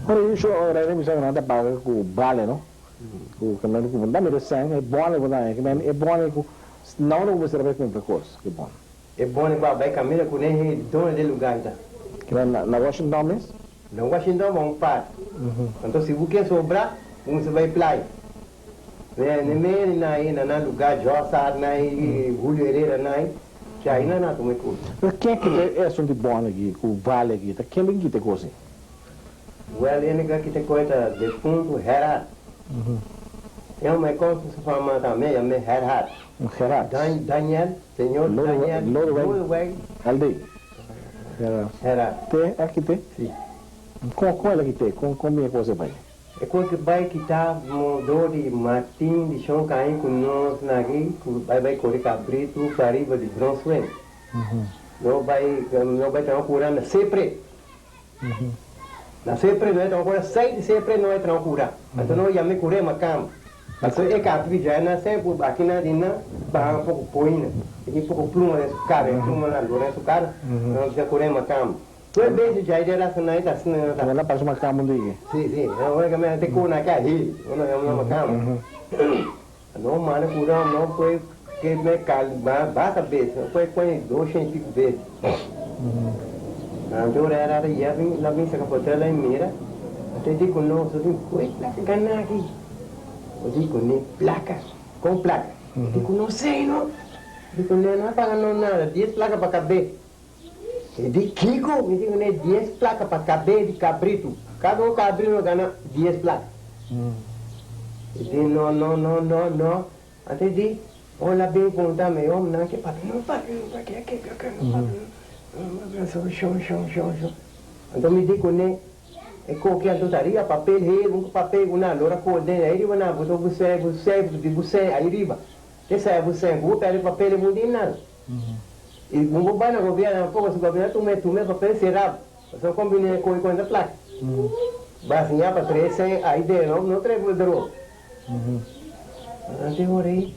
Ora yu shon ora e bisa ku nan ta paga ku bale no ku kemen ku bo ta mira sèn e bòne ku ta kemen e bòne ku na unda ku bo mester a bai kumpra kos ku e bòne. E bòne ku a bai kaminda kuné e doño den lugar ta. Kemen na Washington mes? Na Washington ba un parti. Anto si bo ke sobra bo mester bai playa. Ne mene na e na nan lugar Jossar na e Julio Herrera na e. Ki aina na tuma e kos. Pero ken kita e asuntu di bòn aki ku vale aki? Ta ken bin kita e kos ei? Wèl, e nigga kita e kos ta defuntu Gerhard. E hòmber e kònsa su fama tambe, e yam'é Gerhard. Gerhard. Daniel, señor Daniel Lodewijk. LD. Gerhard. Gerhard. Te a kit'é? Si. Kon kon el a kit'é? Kon kon bin e kos ei bai? E kos ke bai kita dor di Martin di Shon Kain ku nos na aki ku bai bai kore kabritu pariba di Bronsweg. No bai no bai traha kura na Sepre. Na Sepre no e traha kura, sai di Sepre no e traha kura. Anto no yam'e kure makamba. Paso e kapi dja na se ku aki na di na baha un poko poina, e tin poko pluma den su kara, e pluma na lora den su kara, nan bisa kore makamba. Tur e bes dja e rasa nan e ta asina nan ta. Nan a parse makamba un diki. Si, si, nan ora ke me te kona ke a hil, ora nan yama makamba. No manda ku ram no kue ke me kal basta bes, no kue kue doshen i piku bes. Anto ora e rata ya bin la bin saka potrel la i mira, anto e di ku no, so tin kue plaka gana aki. O di ku ne plaka, kon plaka? E di ku no sei no. E di ku ne no a paga no nada, dies plaka pa kabe. E di kiko? Mi di ku ne dies plaka pa kabe di kabritu. Kada un kabritu no gana dies plaka. E di no no no no no. Anto e di, Hola bin punta mi om nan ke papia no papia no papia ke ke ke no papia no papia so sho sho sho sho. Anto mi di ku ne e koki anto ta riba papel hel un papel ku nan lora kol den ai riba nan buta busei busei di busei ai riba. Ke sai busei ku bo perde papel e bo tin nada. I ku bo bai na gobierno tampoco si gobierno tuma tuma e papel sera bo pasobra kon bini e koki konta plaka. Basiña pa trese ai den no no trese bo droga. Anto e ora ei,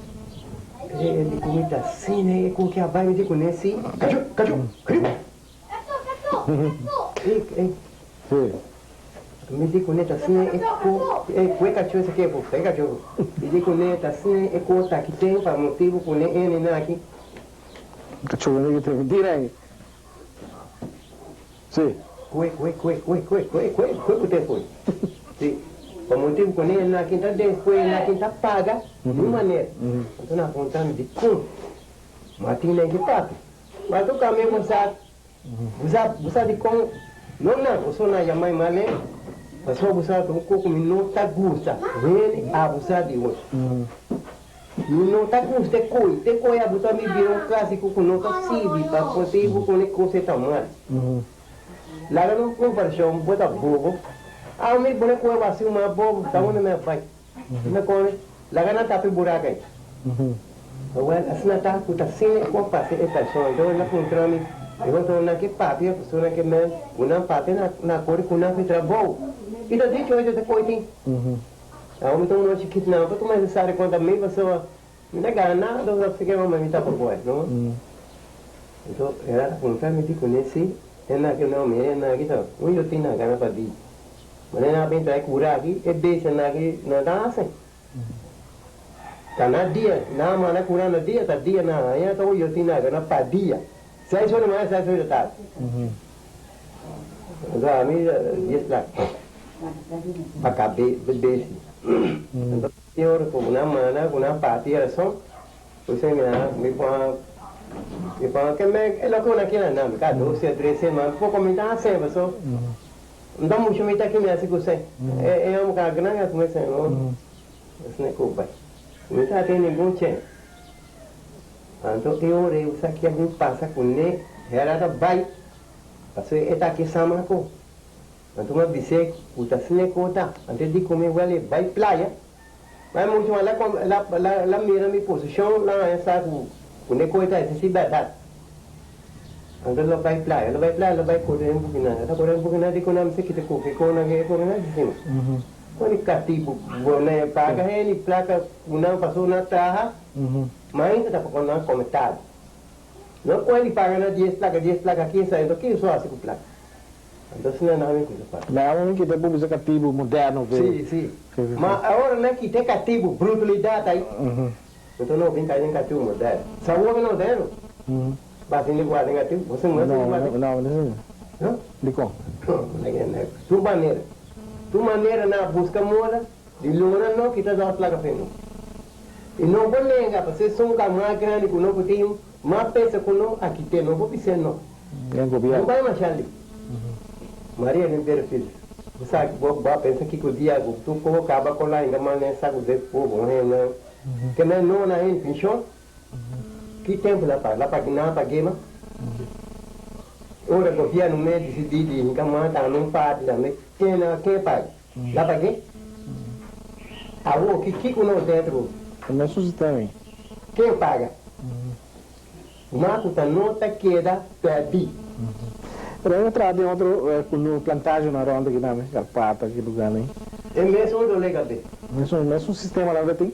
e di ku mi ta asina e ku ke a bai mi di kuné si, Kachó, kachó, riba! Ei, ei. Mi di kuné ta asina e ku, ei, ku e kachó esaki e por, e kachó. Mi di kuné ta asina e ku ta aki ten pa motibu kuné ene na aki. Kachó bini ki ten mentira ei. Sí. Kue, kue, kue, kue, kue, kue, kue, kue ku te foi. Sí. Pa motibu ku ne na kin ta den kue na kin ta paga niun manera. Anto nan puntra mi dikon ma tin nan ki papia. Ma tu kambia bo sa, bo sa, bo sa dikon no nan oso nan yama e male pasobra bo sa ta un kos ku mi no ta gusta hende abusa di otro. Mi no ta gusta e koe, te koe a buta mi bira un clásico cu no ta sirbi pa motibu cu e cos e ta mal. Laga no comparacion, bo ta bobo. Awe mi pone koe baciu ma bobo, ta unda mi a bay? Mi come, laga nan tapa e buraca ey. Wel, asina ta cu ta asina e con pasa e persona. Enton el a puntra mi, e otro nan ke papia, persona ke men cu nan papia na na core cu nan fi trabou. Y ta dicho hecho te koe tin. Awo mi ta un mucha chikit nan pa tuma necesario konta mi pasobra mi ta gana nada entonces ta sigi mama mi tapa boy no. Enton el a puntra mi di kuné si e na ki no mira e na ki ta un yo tin na gana pa di manera nan a bin trae kura aki e bestia na ki no ta hasi ta na dia nan a manda kura na dia ta dia nan haña ta un yo tin na gana pa dia seis ora di mañana seis ora di tardi. Enton ami dies plaka pa kabe besi. Enton e ora ku nan manda ku nan parti e rason, p'esei mi a mi pon mi pon ke me e loke una kila nan mi ka doce trece ma poko mi ta hasi paso no ta mucho mi ta kimi hasi ku se e e hombro ka gran a kume se no asina ku bai mi ta tin ningun chen. Anto e ora ei usa ki a bin pasa ku ne hera ta bai. Pasobra e ta ke sama ku. Anto mi a bis'é ku ta asina e ko ta. Anto e di ku mi, Wèl, e bai playa. Ma e mucha la la la mira mi posishon, la haña sa ku ku ne ko e ta esei si bèrdat. Anto lo bai playa, lo bai playa, lo bai kore un bukinan. E ta kore un bukinan, di ku nan mester kita koke ko nan ke kore nan asina. Kon di katibu bo nan e paga hende plaka ku nan pasobra nan traha, mainta ta pa nan kome tardi. No koe di paga na dies plaka, dies plaka kinsa, enton kiko so hasi ku plaka? Anto asina nan mi kusa pasa. Ma awor nan kita e bisa katibu moderno fe. Si, si. Ma awor nan kita e katibu brutalidat ai. Enton no bin kai den katibu moderno. Sa awor no moderno. Basa hende guarda den katibu? Bo sin No, no, no, no sin. No? Dikon? Tur manera. Tur manera nan a buska moda di lora no kita dos plaka fe no. I no por nenga, pasobra esun ku a mas grandi ku no ku tin mas peso ku no, a kit'é, no por bis'é no. Den gobièrnu. No bai masha li. Maria Rivera Fils, Bo sa ki bo a pensa kiko dia ku tur koko kaba kola inga manda e saku de pobo un hende ke nan no na hende penshon? Ki tempu la paga? La paga nan a pag'é ma? Ora gobièrnu mes disidí di hinka man tambe un parti tambe, ken nan ken paga? La pag'é? Awor ki kiko nos dentro? E mesun sistema ei. Ken paga? Ma ku ta no ta keda pèrdí. Pero e ta traha den otro ku no plantagenan rònt aki tambe, Karpata, ki lugánan ei. E mesun dolé kabes. Mesun mesun sistema nan ta tin.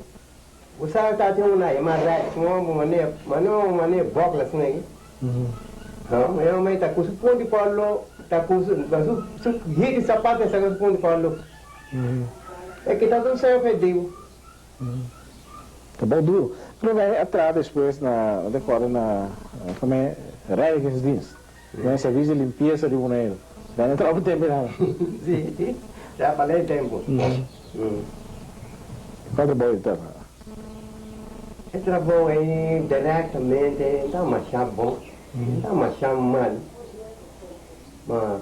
Bo sa ta tin un na yama Rex un homber manera manera un manera bòkla asina aki. Ha e homber ei ta ku su pon di pòlo ta ku su su su hit di sapato e saka su pon di pòlo. E kita tur señor p'e diu. Ta bou duro. Pero bay a traha despues na, no ta acorda na, come reinigingsdienst. Den servicio di limpieza di Boneiru. Bay no traha un tempo nada. Si, traha pa lei tempo. Cual trabou e ta traha? E trabou ei directamente no ta masha bon, no ta masha mal. Ma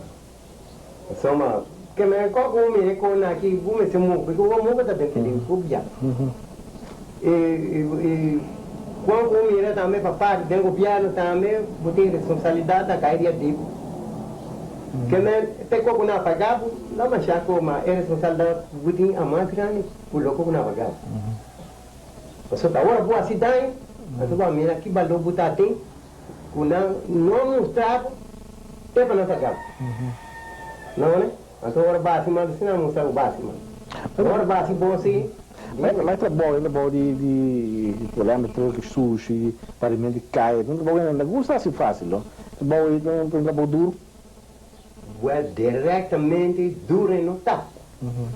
pasobra ke men kòk bo mira e kona aki bo mester move pasobra bo move ta den peligro bo bia. E kon ku bo mira tambe pa parti den gobièrnu tambe bo tin responsabilidat ta kai riba di bo. Ke men te kòk ku nan a paga bo no masha ko ma e responsabilidat ku bo tin a mas grandi ku loke ku nan a paga bo. Pasobra ora bo hasi daño anto bo a mira ki balor bo ta tin. Ku nan no mustra bo, te pa nan saka bo. No ne? Anto ora basi mas si nan mustra bo basi mas. Ora basi bo si. Ma e trabou e trabou di di por ehempel troki sushi, bariment di kaya, ta un trabou ku nan ta gusta hasi fasil no. Trabou ei ta un trabou duru. Well directamente duru e no ta.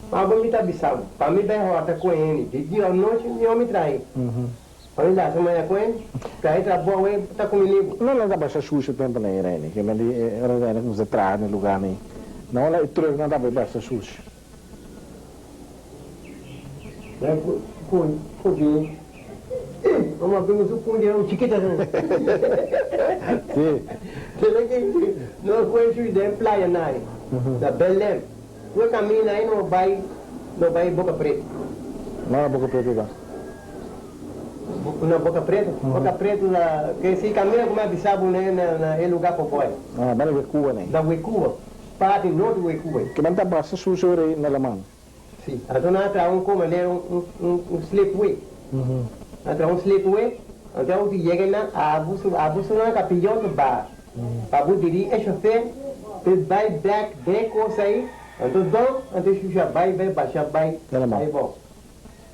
Ma bo mi ta bisa bo, pa mi bai horta ku hende di dia anochi mi omi trahe. Oi lasa maya ku e ta e trabou e ta kumini bo. No nan ta basha shusha tempo na Irene, ke men di ora Irene kumsa traha na e lugar ni na ora e truck nan tabata basha shusha. Nan ku ku bin eh mama bin su kundi un chikita asina. Si. Kila ki nos fue shui den playa nai na Belem ku e kaminda ai no bai no bai Boca Preta. No na Boca Preta ta. Na Boca Preto? Boca Preto na ke si camina ku mi a bisa bo na na e lugar Popoy. Ah, ba na Wekuba nei. Na Wekuba, parti norte di Wekuba. Ke nan ta basta sushi ora ei na laman. Si, anto nan a traha un ko manera un un un slipway. Nan a traha un slipway, anto e auto yega einan abu su abu su nan kapiyon ta baha. Pa bo diri e shofer p'e bai bek den e kos ei, anto don, anto e shusha bai bai basha bai bai bou.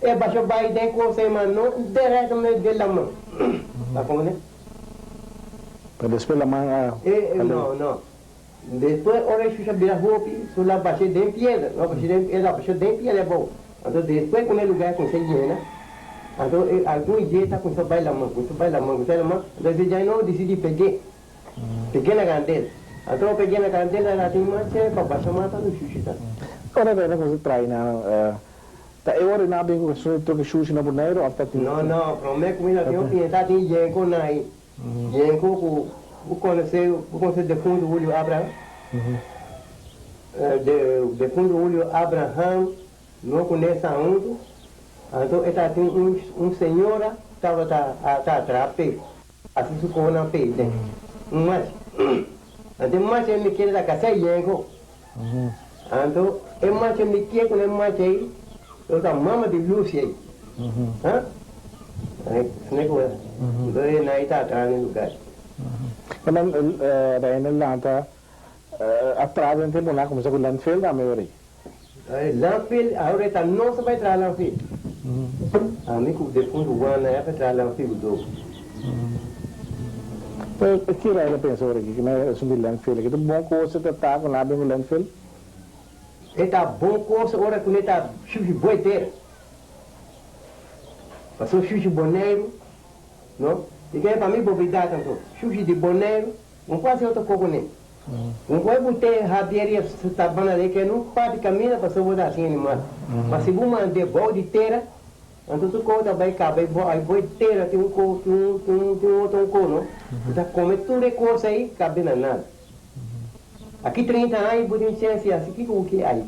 E basha bai den kos ei ma no directamente den laman. Ta comprende? Pero despues laman a E no no. Despues ora e shusha bira hopi su la basha den piedra. La basha den e la basha den piedra abou. Anto despues ku e lugar kuminsá yena anto e algun yeta kuminsá bai laman kuminsá bai laman kuminsá bai laman anto esei djai no disidi peg'é. Peg'é na kandel. Anto peg'é na kandel a tin mas chè pa basha mata lo shushi ta. Ora Rene kuminsá traha nan Ta e ora nan a bin ku Hesus di toke shushi na Boneiru òf ta tin? No, no, promé ku mi ta tin un piña tin Yenko na ei. Yenko ku bo konosé, bo konosé defuntu Julio Abraham? De defuntu Julio Abraham no kuné sa huntu, anto e ta tin un un señora tabata a ta traha p'e, hasi su konan p'e den un machi. Anto e machi ei mi kere ta kasá Yenko. Anto e macha mi kie ku e macha ei lo ta mama di Lucy ei. Ha? Snake ku Anto e na ei ta atrás den lugar. E man Reina lanta atrás den tempo nan a kuminsá ku landfill tambe ora ei. Landfill ahora e ta nos a bai traha landfill. Ami ku defuntu Juan a bai traha landfill ku Dogo. Pero ki Reina pensa ora aki? Ki esun di landfill aki ta bon cosa ta ta ku nan a bin ku landfill? E ta bon cosa ora ku ne ta shushi boi tera. Pasobra shushi Boneiru, no? I ke pa mi bobidad anto, shushi di Boneiru, un por hasi otro koko ne. Un por bute habieria su tabana de ke no parti kaminda pasobra bo ta hasi animal. Ma si bo mande bou di tera, Anto tur ko ta bai kaba e boi tera tin un ko tin un tin un tin un otro un ko no ku ta kome tur e kos ei kabe na nada. Aki 30 aña bo tin chense hasi kiko bo ke ai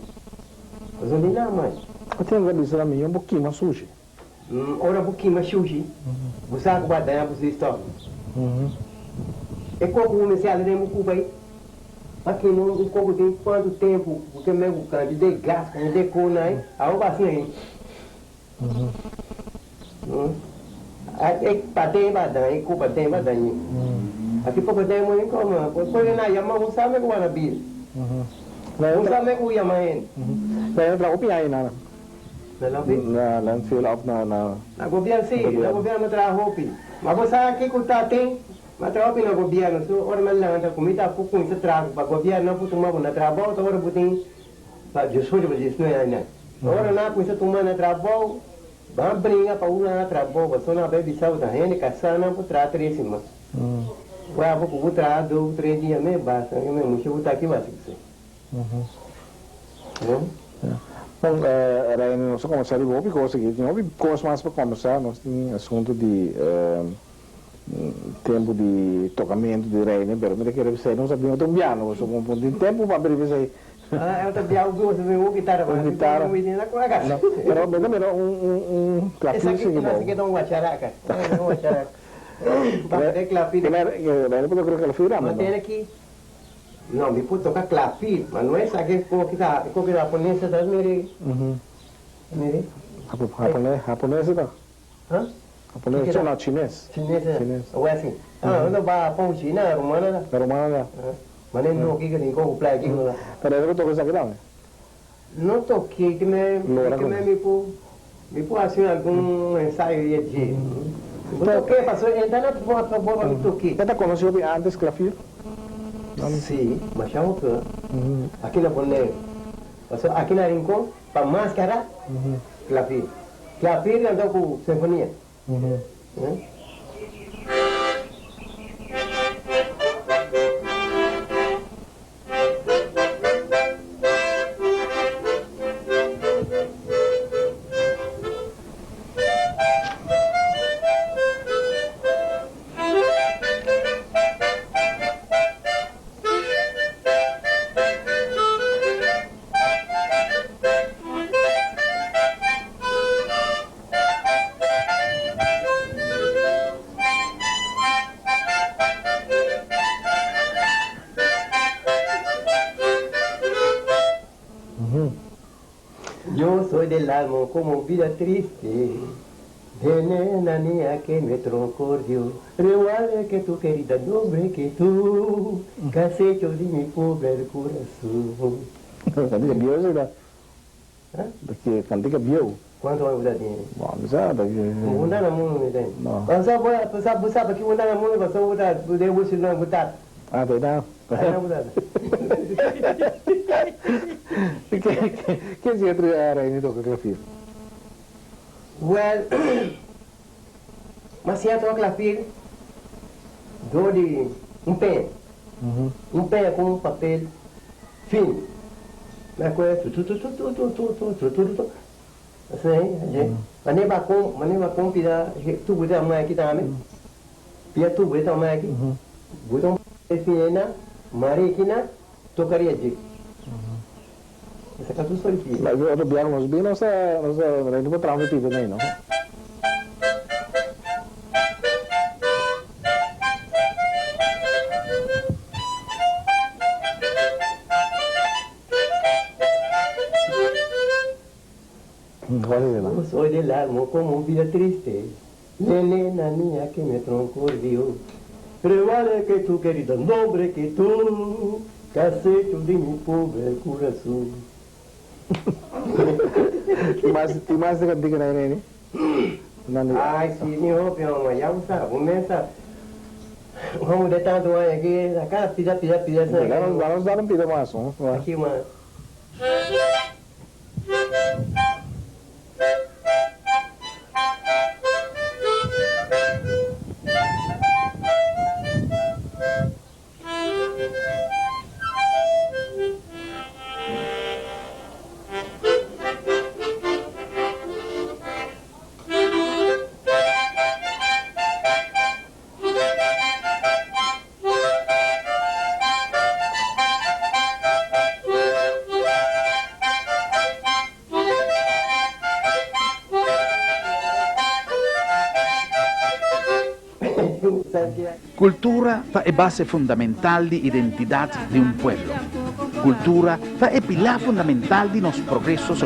pasobra no tin nada mas. Bo tin ku bisa mi yon bo kima sushi. Ora bo kima shushi bo sa ku bo a daña bo stòf. E ko ku bo mester hala den bo kupa ei pa kima un koko tin kuantu tempu bo ke mei ku kantidad di gas kantidad di ko nan ei awo bo hasi nan ei. E paden ba dan, e ku paden ba dan. Aki poko tempo mi koma, por na yama un sabe ku wana bil. Bo sa me ku yama hende. Na e traha hopi aña na. Na loke? Na landfill of na na. Na gobierno si, na gobierno mi traha hopi. Ma bo sa kiko ta tin? Mi a traha hopi na gobierno, so ora mi a lanta ku mi ta por kuminsa traha pa gobierno nan por tuma bo na trabou ta ora bo tin pa diesocho pa diesnuebe aña. Ora nan a kuminsa tuma na trabou, ban bringa pa un nan a trabou pasobra nan a bai bisa bo ta hende kasá nan por traha tres siman. Bo abo ku bo traha dos tres dia mes basta, mucha bo ta aki bo hasi kusé. Bon, Reine, nos a kombersá riba hopi kos aki. Tin hopi kos mas pa kombersá. Nos tin asuntu di tempu di tokamentu di Reine, pero mi ta kere bisai nos a bin otro biaha, pasobra bo tin tempu pa bira bisai. Ah, otro biaha bo bin un gitara pa Un gitara. No, pero mi ta mira un un un klafir sigui bou. Esaki ta un guacharaca. Un guacharaca. Pa e klafir. Reine por toka klafir amo no? Mantener aki. No, mi por toca clafir, ma no esaki e koki ta, e koki japonesa ta, mire, mire. Japones, japonesa ta? Ha? Japones, Kiko ta? no, chines. Chines, eh. Chines. Awor asi. Ah, no ba Japon, China, Romana ta. Na Romana ta. Ah, ma ne no kiko tin koku playa kiko ta. Pero e por toca esaki tambe? No toke, ke me, Lora ke con. me mi por, mi por haci algun ensayo di dje. Mi por toke, pasobra e ta na por favor pa mi toke. E ta conoci hopi antes clafir? Si, masha hopi hoor. Aki na Boneiru. Pasobra aki na Rincon, pa maskara, clafir. Clafir anto cu sinfonia. Yo soy del alma como vida triste De nena niña que me troncordió Igual que tu querida nombre que tú Que has hecho de mi pobre corazón. Cantica bieu esaki ta. Ki cantica bieu. Cuanto aña bo ta tene? Bo mi sa ta ki. Bo unda na mundo mi ten. No. Bo sa bo sa bo sa paki unda na mundo pasobra bo ta den bo silon bo tata. Ah ta ita. Ta ita bo tata. Ken si otro Reini toca clafir? Well, m'a siña toca clafir door di un peña. Un peña cu un papel fino. Mi a coge tututututututututututu asina ei dje. Manera ba con manera ba con pida tubo di tamaño aki tambe. Pida tubo di tamaño aki. Buta un papel fino einan, mara ekinan, tocaria dje. Esaki tur soy pie. Ma otro biaha nos bin nos ta nos ta renta por traha un pida nei no. Yo soy del alma como vida triste Nena mía que me troncordió Pero que tu querida nombre que tú Que has hecho de mi pobre corazón. Tin mas tin mas di cantica na Irene? Ay si mi hopi homber ya bo sa bo mes sa un homber de tanto aña aki ta cada pida pida pida Danos danos dar un pida mas no. Aki mas. Kultura ta e base fundamental di identidat di un pueblo. Kultura ta e pilá fundamental di nos progreso sosial.